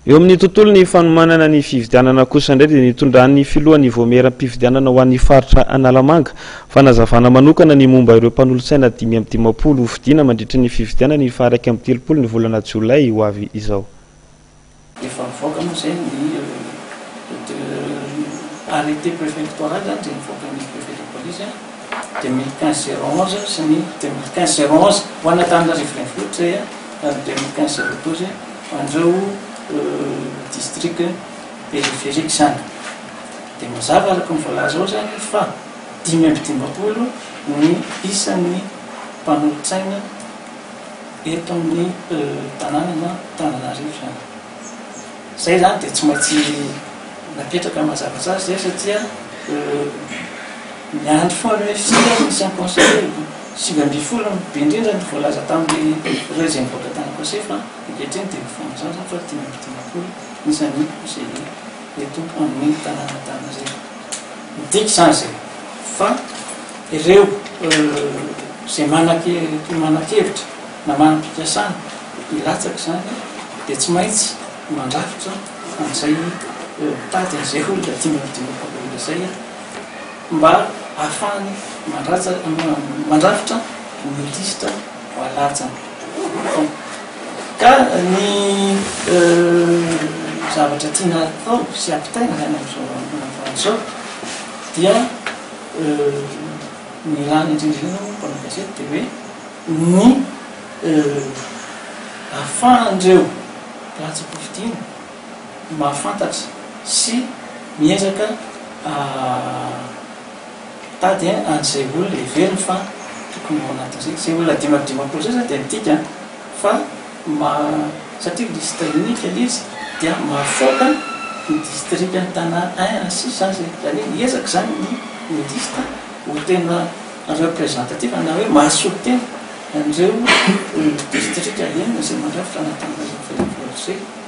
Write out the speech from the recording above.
Eo amin'ny tontolon'ny fanomanana ny fifidianana kosa indray dia nitondran'ny filohan'ny vaomieram-pifidianana ho an'ny faritra Analamanga fanazavana manokana ny momba ireo mpanolotsaina 55 hofidiana mandritry ny fifidianana ny faha-31 ny volana jolay ho avy izao. Efa nivoaka moa izay ny arrêté préfectoral izay nivoakan'ny préfet de police 2015 011 sy ny 2015 011 ho an'Antananarivo renivohitra izay ary 2015 012 ho an'ireo district périphérique izany. Dia mazava araka ny voalaza ao izany fa 55 ny isan'ny mpanolotsaina eto amin'ny tanàna na Antananarivo izany. Izay izany dia tsy maintsy napetraka mazava tsara izay satria miandry foana hoe firy ny isan'ny conseiller, 19 no be indrindra no voalaza tamin'ireo izay nivoaka tany conseil fa ankehitriny dia mifanazava izany fa 55 ny isan'ny conseiller eto amin'ny tanàna Antananarivo. Midika izany izay fa ireo izay manan-kevitra na manam-pikasana hilatsaka izany dia tsy maintsy mandrafitra an'izay mitady an'izay olona 55 olona izay mba hahafahany mandrafitra ny lisitra voalazany. Ka ny zavatra tiana atao sy ampitaina izany amin'izao androany izao dia ny ilàna indrindra indrindra moa mpanao gazety dia hoe ny ahafahan'ireo mpilatsa-kofidina mahafantatra sy miezaka mitady an'izay olona heveriny fa tokony ho ao anatin'izay. Izay olona 55 izay izany dia midika fa satria liste unique ilay izy dia mahafaoka ny distrikan'i Tana un à six izany izay. Izany hoe miezaka izany ny liste ho tena représentative na hoe mahasolo tena an'ireo distrika enina izay mandrafitra an'Antananarivo renivohitra izay.